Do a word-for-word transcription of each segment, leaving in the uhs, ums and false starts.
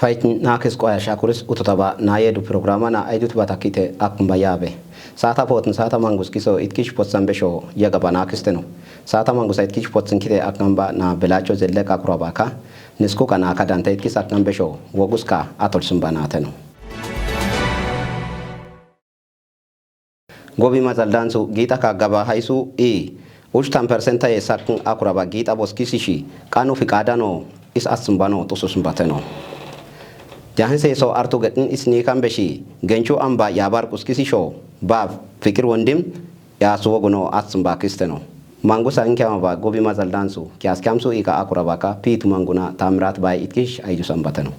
Faytn naakis qoya shakuris ututaba naayedu programa na aydut batakite akn bayaabe. Saata pootn saata mangus kiso itkish potsan besho yagaba naakisteno. Saata mangusa itkish potsan kite aknamba na belacho zellek akurabaka. Niskuka naaka danta itkis aknan besho woguska atolsun banateno. Gobi mazaldansu giita ka gaba haysu i ushtan persenta ye sakn akuraba giita boskisishi qanu fiqadano is atsmbano tususmbateno. Jahinse so artu getn is nikan beshi genchu amba yabar quskisisho ba fikir wondim yasu woguno atsmbakisteno. Mangusa inkyama ba gobi mazaldansu kiyaskyamsu ika akurabaka piitu manguna tamirat bay itkish aydusambateno.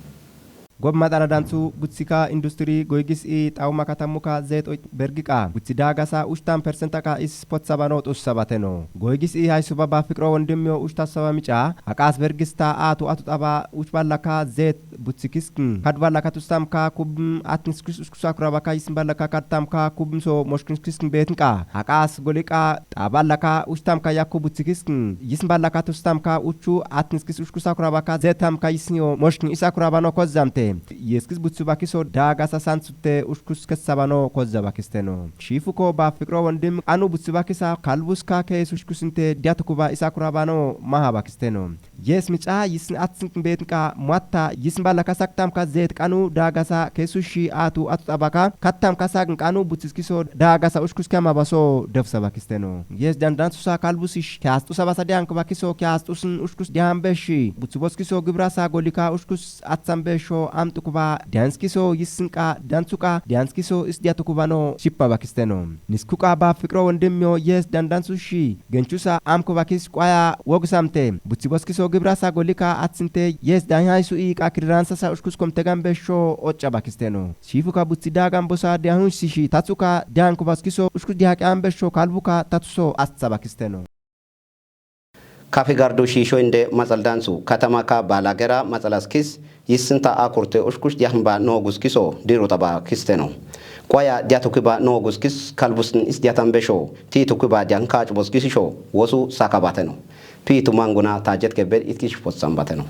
Gob madhaladansu butsika industri goygis i xawuma katammuka zeet oy bergiqa butsi daagasa ushtan persentaka is potsabano xus sabateno. Goygis i haysuba ba fiqro wondimmiyo ushtasaba mica aqas bergista aatu atu xaba ush ballaka zeet butsikiskin kad ballaka tustamka kubm atniskis ushkusa kurabaka yisn ballaka kadtamka kubmso moshkinskiskin beetnqa aqas goliqa xaballaka ushtamka yakku butsikiskin yisn ballaka tustamka uchu atniskis ushkusa kurabaka zetamka yisnyo moshkin isa kurabano kozzamte. Yeskis butsubakiso daagasa sansutte ushkus kessabano kozzabakisteno. Shifuko ba fiqro wondim anu butsubakisa kalbuska kees ushkusinte diatukuba isa kurabano mahabakisteno. Yes mica yisn atsink beetnqa muatta yisn ballaka saktamka zeet qanu daagasa kesushi aatu atu xabaka kattamka sagn qanu butsiskiso daagasa ushkuskamabaso defsabakisteno. Yes dandansusa kalbusish kiyasxusabasa diankubakiso kiyasxusn ushkus dianbeshi butsuboskiso gibrasa golika ushkus atsan besho amxukuba dianskiso yisnqa dantsuqa dianskiso is diatukubano shipabakisteno. Niskuqa ba fiqro wondimmiyo yes dandansushi genchusa amkubakis qwaya wogisamte butsi boskiso gibrasa golika atsinte yes danhaysu iqa kiriransasa ushkus komtegan besho occabakisteno. Shifuka butsi dagan bosa dahunsishi tatsuka dankubaskiso ushkus dihaqan besho kalbuka tatsuso astsabakisteno. Kafi gardu shisho inde matsaldansu katamaka balagera matsalaskis yissinta akurte ushkush dihmba noguskiso dirutabakisteno. Qwaya diatukiba noguskis kalbusn is diatan besho tiitukiba diankac boskisisho wosu sakabateno. Piitu manguna tajet gebed itkish potsambateno.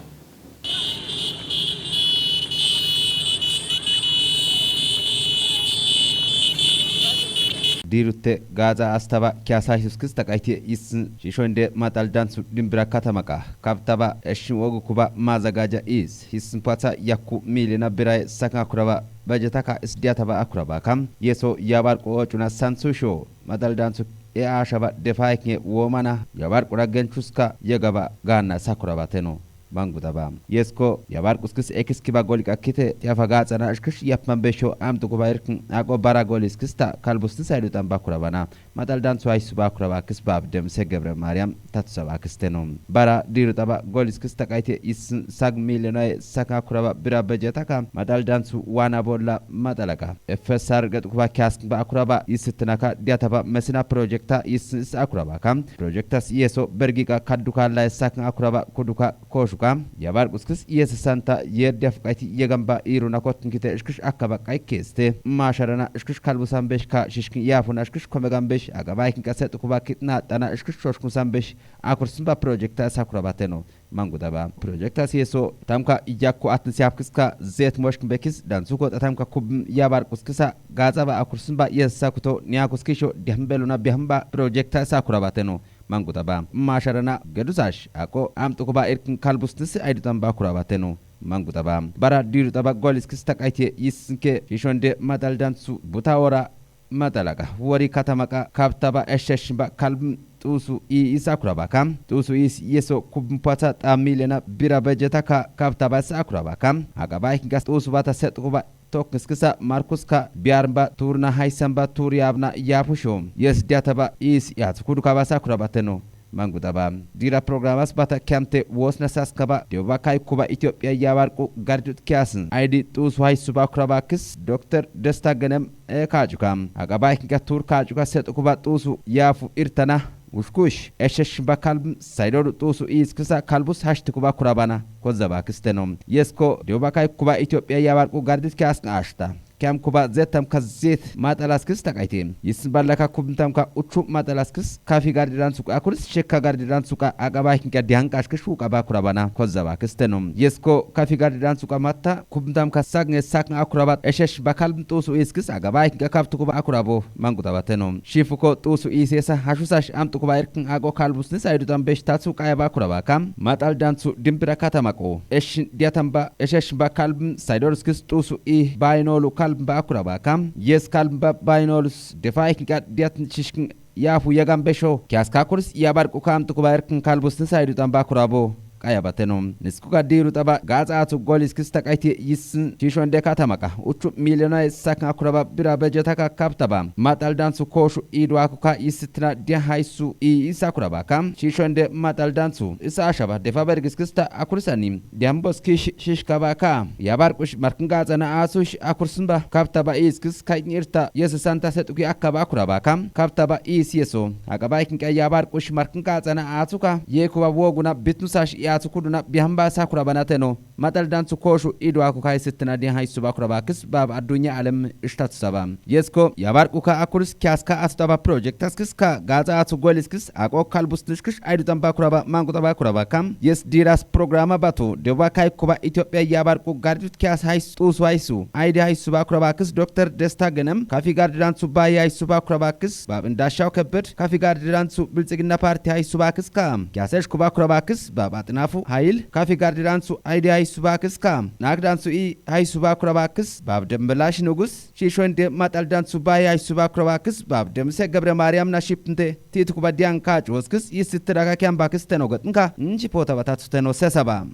Dirutte gaza astaba kiyasaysuskis taqayti yissin shisho inde mataldansu dimbira katamaqa kabtaba eshin wogu kuba mazagaja is hissin pata yakku milina biray sakin akuraba bajetaka is diyataba akuraba kam yeso yabar qocuna sansu sho mataldansu e ashaba defaykne womana yabar qura genchuska yegaba ganna sakurabateno. Mangudaba yesko yabar quskis ekiskiba goliqa kite tiyafa gatsana ishkish yapman besho amtu kuba irkin aqo bara goliskista kalbusni saydutan bakurabana. Mataldansu aysuba akuraba kis bab demse gebre maryam tatusabakisteno. Bara dirutaba goliskista qayte yissin sag milyonaye saka akuraba bira bejetaka mataldansu wana bolla matalaqa efesar getukuba kiyaskin ba akuraba yisitinaka diyataba mesina projekta yissin is akurabaka. Projektas yeso bergiqa kadduka laye sakin akuraba kuduka koshuka yabar quskis yesesanta yerdef qayti yegamba iruna kotkin kite ishkish akaba qaykeste masharana ishkish kalbusan beshka shishkin yafuna ishkish komegan besh agabaykin qase tukuba kitna tana ishkish shoshkunsan besh akursinba projekta sakurabateno. Mangudaba projektas yeso tamka yakku atnis yapkiska zet moshkin bekis dansuko tatamka kubm yabar quskisa gatsaba akursinba yesa kuto niyakuskisho dihmbeluna bihmba projekta sakurabateno. Mangutaba masharana gedusash aqo amtukuba irkin kalbusnis aydutan bakurabateno. Mangutaba bara dirutaba goliskis taqayte yissinke shishonde mataldansu buta wora matalaqa wori katamaqa kabtaba esheshimba kalbin tusu i is akurabaka tusu is yeso kubin pata ta milena bira bejetaka kabtaba is akurabaka aqaba ikinkas tusu bata setukuba tokkiskisa markuska biyarnba turna haysanba tur yabna yapusho yes diyataba is yat kudukabasa kurabateno. Mangudaba dira programas bata kemte wosna saskaba dewbakay kuba Ethiopia yabarqu gardut kiyasin aydi tusu haysuba kurabakis doktor desta genem e kacuka aqaba ikinka tur kacuka setukuba tusu yafu irtana. Ushkush esheshimba kalbin saydodu tusu iskisa kalbus hashti kuba kurabana. Kozaba kisteno yesko dewbakay kuba Ethiopia yabarqu gardit kiyasna ashta. kiyam kuba zetam ka zet matalas kis takayte. Yis ballaka kubtam ka uchu matalas kis kafi gardiran suka akuris shekka gardiran suka agaba hinka dihan kashkish uka ba kurabana kozaba kisteno. Yesko kafi gardiran suka matta kubtam ka sagne sakna akurabat eshesh bakal tusu iskis agaba hinka kaptu kuba akurabo manguta bateno. Shifuko tusu isesa hashusash amtu kuba irkin ago kalbusnis aydutan besh tatsu kaya ba kuraba kam matal dansu dimbira katamako. Esh diatamba eshesh ba kalbin saidorskis tusu i bainolu kalbin ba kuraba kam. Yes kalbin ba bainolus defa ikin kat diat shishkin yafu yagan besho. Kiaska kuris yabar kukam tukuba irkin kalbusnis aydutan ba kurabo. Kaya bateno. Niskuka diru taba gaza atu golis kis takayti yisin tishon de katamaka. Uchu milyona sakan akuraba bira bejeta ka kaptaba. Matal dansu koshu idwa kuka yisitina dia haisu i isa kuraba kam. Tishon de matal dansu isa ashaba defa bergis kista akurisani. Diambos kish shish kabaka. Yabar kush markin gaza na asu sh- akursinba kaptaba is kis kain irta yesu santa setuki akaba kuraba kam. Kaptaba is yeso. Akaba ikin yabar kush markin gaza na asuka. Yekuba woguna bitnusash yatsu kuduna bihamba sakura banateno. Matal dansu koshu idwa kuka isitina di haisu bakura bakis bab adunya alem ishtat saba. Yesko yabar kuka akuris kiaska atutaba project taskis ka gaza atu goliskis ako kalbus nishkish aidutan bakura ba manguta bakura ba kam. Yes diras programa batu deba kai kuba Ethiopia yabar ku gardut kias haisu tusu haisu aidi haisu bakura bakis Dr. Desta Genem kafi gardiran subai haisu bakura bakis bab indashau kebed kafi gardiran su bilzigna parti haisu bakis kam. Kiasesh kuba kurabakis bab atnafu hail kafi gardiran su aidi haisu bakis kam. Nak dansu i haisu ba kurabakis bab dembelash nugus. Shishon de matal dansu bai haisu ba kurabakis bab demse gabre mariam na shipnte. Titu kuba dian kach woskis yisitiraka kian bakis teno gotnka nchi pota batatu teno sesaba.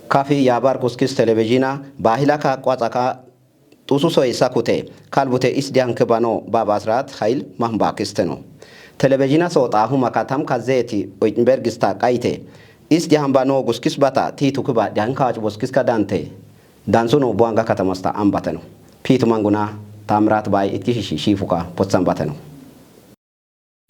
Kafi yabar kuskis televizina bahila ka kwatsa ka tusu soy sakute kalbute is dian kebano baba asrat hail mahmba kisteno. Televizina so tahuma katam ka zeti oitnbergista kaite is dian bano guskis bata titu keba dian kach boskis ka dante. Dansuno buanga katamasta ambateno. Pitu manguna tamrat bai itkishi shifuka potsambateno.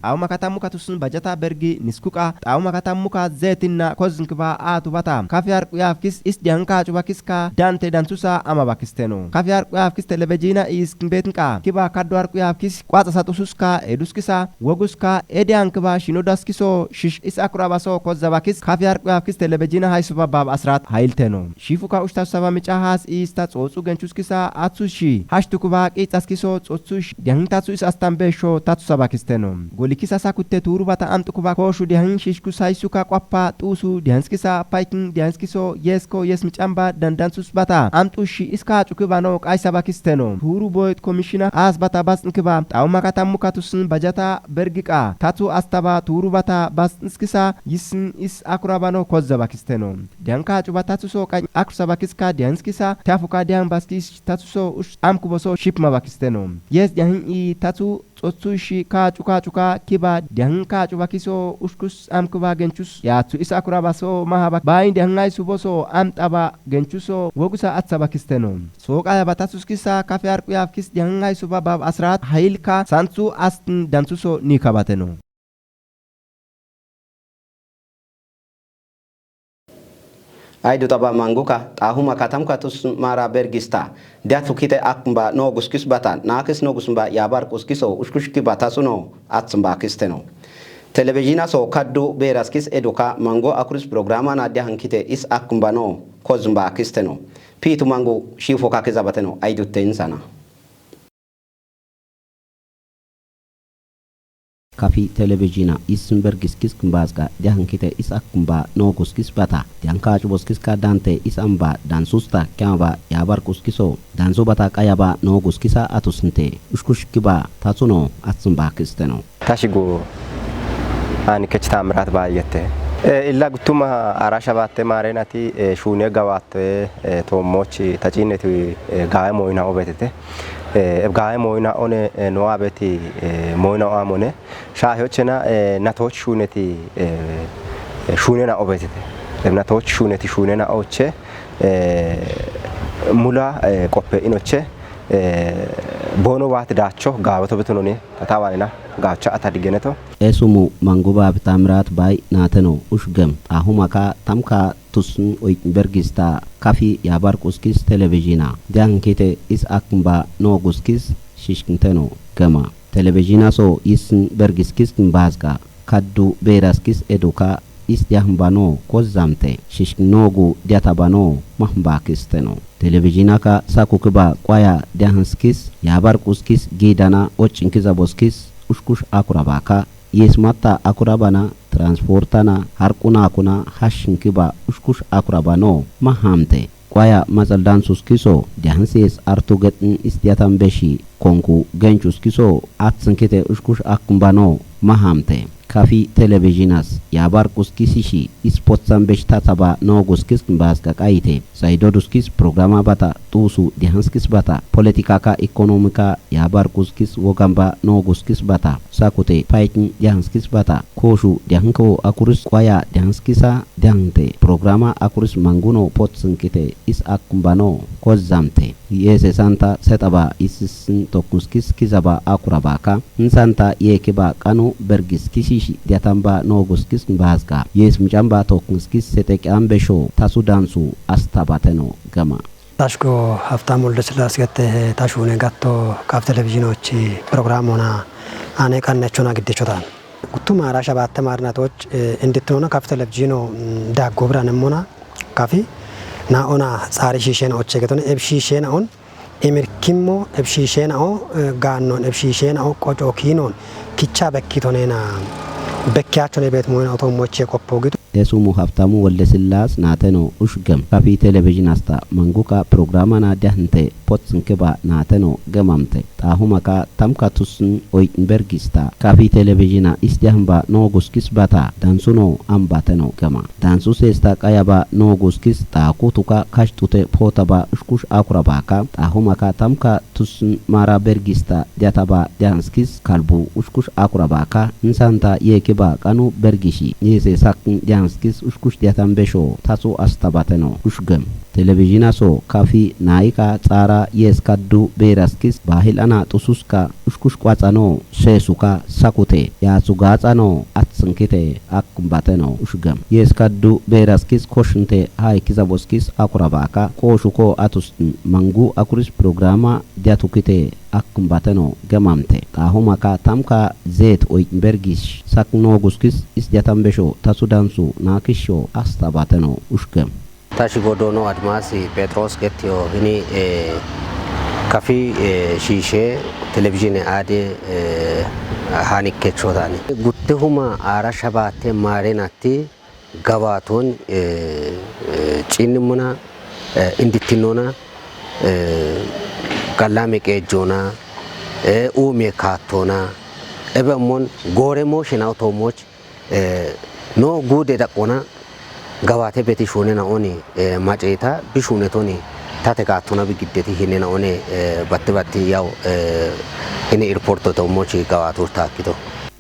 Auma katammuka tusun bajata bergi niskuka auma katammuka zetinna koznkba atubata kafi arqu yafkis is dianka cubakiska dante dansusa ama bakisteno. Kafi arqu yafkis televejina isknbetnka kiba kaddo arqu yafkis kwatsa satususka eduskisa woguska ediankba shinodaskiso shish is akurabaso kozabakis kafi arqu yafkis televejina haisuba bab asrat hailteno. Shifuka ushtasaba mica has ista tsotsu genchuskisa atsushi hashtukuba qitsaskiso tsotsush diantatsu is astambe sho tatsu sabakisteno. Golikisa sakutte turubata amtukuba koshu dian shishkus haisuka kwappa tusu dianskisa paikin dianskiso yesko yes micamba dandansus bata amtushi iska cukibano qaisabakisteno. Turu boyt komishina as bata basnkiba tauma katammuka tusun bajata bergiqa tatu astaba turubata basnskisa yisin is akurabano kozabakisteno. Dianka cuba tatsuso qany akusabakis ka dianskisa tafuka dian baskis tatsuso ush amkuboso shipma bakisteno. Yes dian i tatsu tsotsu shi ka cuka cuka kiba dian ka cubakiso ushkus amkuba genchus yatsu is akurabaso mahaba bain dian aisuboso amtaba genchuso wogusa atsabakisteno. Soqa yaba tatsuskisa kafe arqu yafkis dian aisuba bab asrat hailka santsu astin dansuso nikabateno. Aidu taba manguka tahuma katamka tus mara bergista diatu kite akmba no guskis bata nakis no gusmba yabar kuskiso ushkushki bata suno atsmba kisteno. Televizina so kaddu beraskis eduka mango akuris programa na diahan kite is akmba no kozmba kisteno. Pitu mangu shifu kakizabateno aidu tensana. Kafi televizina is mbergis kisk mbaska diahan kite is akmba no guskis bata dianka cuboskis ka dante is amba dansusta kyamba yabar kuskiso dansu bata qayaba no guskisa atusnte ushkushkiba tatsuno atsmba kisteno. Tashigu ani kech tamrat bayette. E, illa guttuma arasha batte marenati e, shune gawatte e, tommochi tacineti e, gawe moyna obetete. E, gawe moyna one e, no abeti e, moyna amone. Shahochena e, natoch shuneti e, e, shunena obetete. E, natoch shuneti shunena oche e, mula e, qoppe inoche e, bono wat dacho gawe to betunone tatawanena gacha atadigeneto. Esumu manguba bitamrat bay nateno ushgem tahuma ka tamka tusn oytn bergista kafi yabar quskis televizhina. Diankite is akmba no guskis shishknteno gema. Televizhina so isn bergiskis kmbazga. Kaddu beraskis eduka is diahmbano kozzamte. Shishknogu diatabano mahmbakisteno. Televizhina ka sakukiba kwaya diahnskis yabar quskis gidana ocinkiza boskis ushkush akurabaka. Yesmatta akurabana transportana harquna kuna hashinkiba ushkush akurabano mahamte. Kwaya mazaldan suskiso diahnsis artu getn is diatan beshi konku gencu skiso atsnkite ushkush akmbano mahamte. Kafi televizhinas yabar quskisishi is potsan besh tataba no guskis kmbazga qaite. Saido duskis programa bata tusu diahnskis bata. Politikaka ekonomika yabar quskis wogamba no guskis bata. Sakute paitn diahnskis bata. Koshu diahnko akurus kwaya diahnskisa diahngte. Programa akurus manguno potsankite is akmbano kozzamte. Yese santa setaba isisn toknskis kizaba akurabaka. Nsanta yekiba qanu bergiskisishi diatamba no guskis kmbazga. Yes mcamba toknskis seteqan besho tasudansu astabateno gema. Tashko hafta mulde silas gette tashune gatto kaf televizhinochi programona ane qannechona giddichotan. Guttuma ara shabatte marnatoch indittinona kaf televizhino daggo biranemona kafi naona tsari shishena oche getone ebshishena on emirkimmo ebshishena o gaannon ebshishena o qoco kinon kicha bekkitonena bekkiachone bet moena otommoche qoppo gitu. Esumu haftamu welle sillas nateno ushgem kafi televizhin asta manguka programana diahnte potsinkiba nateno gemamte. Tahumaka tamka tusn oytn bergista kafi televizhina is diahmba no guskis bata dansuno ambateno gema. Dansu sesta qayaba no guskis takutuka kashtute potaba ushkush akurabaka. Tahumaka tamka tusn mara bergista diataba dianskis kalbu ushkush akurabaka. Nsanta yekiba qanu bergishi yese sakn dianskis ushkush diatan besho tasu astabateno ushgem. Televizhina so kafi naika tsara yes kaddu beraskis bahil ana tususka ushkush kwatsano sesuka sakute yatsu gatsano atsnkite akmbateno ushgem. Yes kaddu beraskis koshinte haikiza boskis akurabaka koshuko atusn mangu akuris programa diatukite akmbateno gemamte. Tahumaka tamka zet oytn bergish sakno guskis is diatan besho tasudansu nakisho astabateno ushgem. Tashi godono Admasi Petros gettiyo hini kafi shishe televizhine ade hanikkecho tani. Gutte huma ara shabate marenatti gawaton cinnimuna indittinona gallame qejona ume kattona ebe mon gore mo shena otomoch no gude daqona gawate beti shunena oni maceta bishunetoni tate kattona bigiddeti hinena one batti batti yaw hini irporto tomochi gawatur takkito.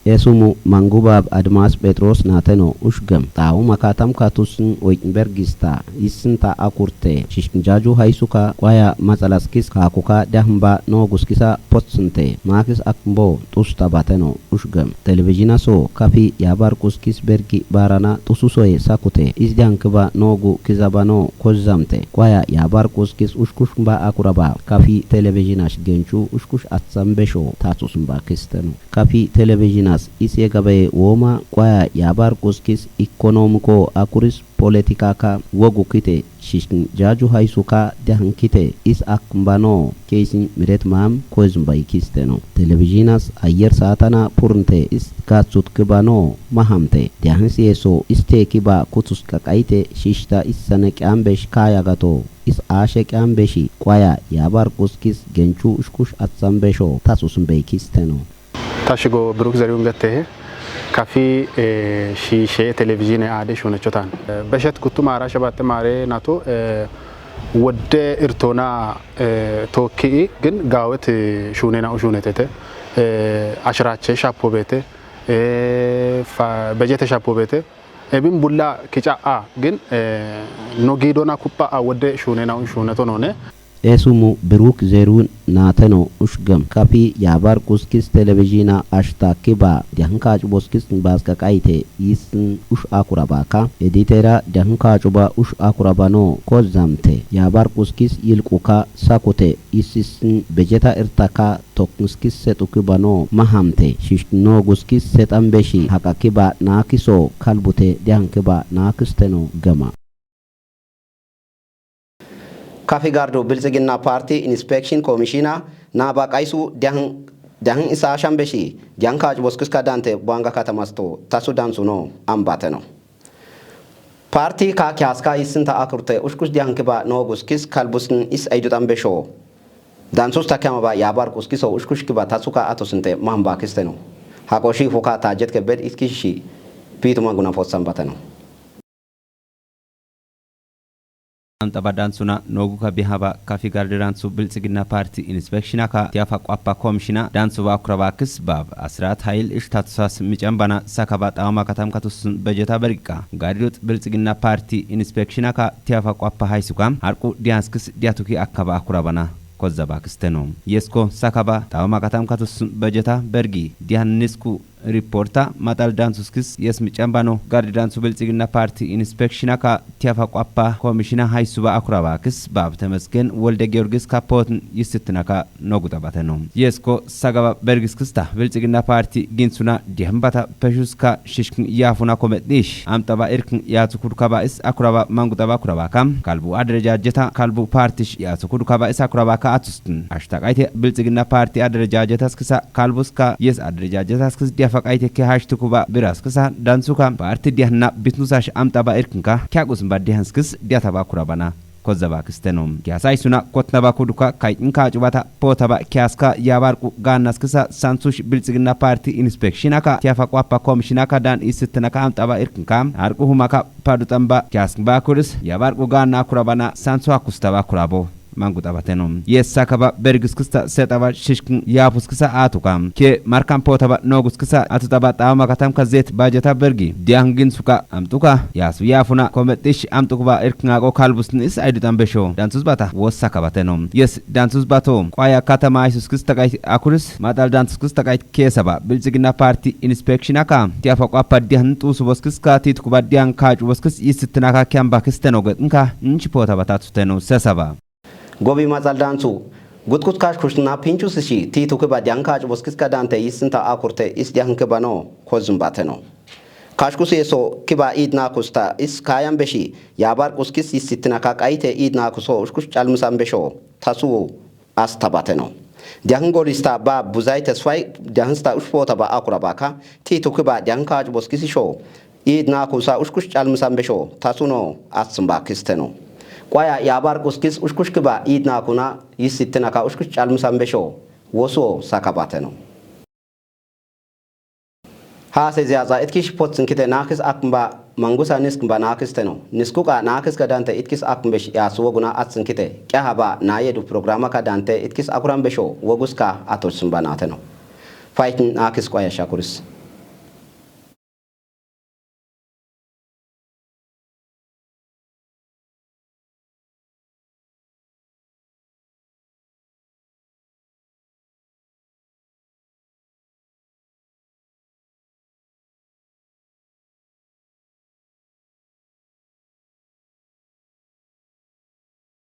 Esumu mangubab Admas Petros nateno ushgem tawu makatam katusn oytn bergista isnta akurte shishknjaju haisuka kwaya matsalaskis kakuka dahmba no guskisa potsnte makis akmbo tusta bateno ushgem. Televizhina so kafi yabar kuskis bergi barana tususoye sakute izdiankiba nogu kizabano kozzamte kwaya yabar kuskis ushkushmba akuraba kafi televizhinash genchu ushkush atsambesho tatsusmba kisteno. Kafi televizhinas is yegabaye woma kwaya yabar kuskis ekonomiko akuris politikaka wogu kite shishkn jaju haisuka dahn kite is akmbano keisin miret mam koizmbai kisteno. Televizhinas ayer saatana purnte is gatsut kibano mahamte dahn siyeso iste kiba kutus kakaite shishta is sane qambesh kaya gato is ashe qambeshi kwaya yabar kuskis genchu ushkush atsambesho tasusmbai kisteno. Tashigo Biruk Zarihuun gettehe kafi shishe televizhine aade shunechotan beshet guttuma ara shabatte mare nato wodde irtona tokki gin gawet shunena ushunetete ashirache shapo bete bejete shapo bete ebin bulla kica a gin no gidona kuppa a wodde shunena ushunetono ne. Esumu Biruk Zerun nateno ushgam kapi yabar kuskis televizina ashta kiba diahan kac boskis baska kaite isin ush akurabaka. Editera diahan kacuba ush akurabano kozamte yabar kuskis yilkuka sakute isisin bejeta irtaka tokniskis setukibano mahamte shishno guskis setan beshi hakakiba nakiso kalbute diahan kiba nakisteno gama. Kafi gardu Bilxigina Parti Inspection Komishina naba qaysu diahin diahin isa shambeshi diahin kac boskis kadante buanga katamasto tasu dansuno ambateno. Parti ka kiaska isinta akurte ushkush diahin kiba no guskis kalbusn is aidutan besho. Dansus takama ba yabar kuskiso ushkush kiba tasuka atusinte mahmbakisteno. Hakoshi fuka tajet ke bed iskishi pituma guna potsan bateno. Antaba dansuna noguka bihaba kafi garde dansu Bilxigina Parti Inspection aka tiafa qwappa komishina dansu ba akurabakis bab asrat hayil ishtatusas micambana sakaba tawama katam katusun bejeta bergika garidut Bilxigina Parti Inspection aka tiafa qwappa haysuka harqu dianskis diatuki akkaba akurabana kozabakisteno. Yesko sakaba tawama katam katusun bejeta bergi diannisku riporta matal dansuskis yes micambano gardi dansu Bilxigina Parti Inspection aka tiafa qwappa komishina haysuba akurabakis bab Temesgen Wolde Giorgis kapotn yisitnaka nogu tabateno. Yesko sagaba bergiskista Bilxigina Parti ginsuna diahin bata peshuska shishkin yafuna komedish amtaba irkin yatsukud kaba is akuraba mangu taba akurabaka kalbu adrejajeta kalbu partish yatsukud kaba is akurabaka atustin ashtaqaite Bilxigina Parti adrejajetaskisa kalbuska yes adrejajetaskis diafaqaite ke hashtukuba biraskisa dansuka parti diahna bitnusash amtaba irkinka kyaqusn ba diahanskis diataba akurabana kozabakisteno. Kiasa isuna kotnaba kuduka kaytin kacubata potaba kiaska yabarqu gannaskisa sansush Bilxigina Parti Inspection aka tiafa qwappa komishina aka dan isitnaka amtaba irkinka harqu humaka padutanba kiaskba kudis yabarqu ganna akurabana sansu akustaba akurabo mangu tabateno. Yes sakaba bergiskista setaba shishkin yapuskisa atuka ke markan potaba noguskisa atutaba tawama katamka zet bajeta bergi diahngin suka amtuka yasu yafuna kometish amtukuba irknaqo kalbusnis aidutan besho dansus bata wos sakabateno. Yes dansus bato qwaya katama aysuskis taqayt akuris matal dansuskis taqayt kesaba Bilxigina Parti Inspection aka tiafa qwappa diahn tusu boskis ka titkuba diahn kacu boskis yisitnaka kyambakisteno getnka nchi potaba tatuteno sesaba. Gobi matsal dansu gutkut kashkushna pinchusishi titukiba diahin kacu boskis kadante yisinta akurte is diahin kibano kozumbateno. Kashkus yeso kiba idnakusta is kayan beshi yabar kuskis yisitnaka qayte idnakuso ushkush calmusan besho tasu astabateno. Diahin golista ba buzaytes fay diahinsta ushpotaba akurabaka titukiba diahin kacu boskisisho idnakusa ushkush calmusan besho tasuno atsmbakisteno. Qwaya yabar kuskis ushkush kiba idnakuna yisitnaka ushkush calmusan besho woso sakabateno. Hase ziyaza itkish potsin kite nakis akmba mangusa niskmba nakisteno. Niskuka nakis kadante itkis akmbesh yasu woguna atsin kite kyahaba nayedu programa kadante itkis akuran besho woguska atosmba nateno. Faytin nakis qwaya shakuris.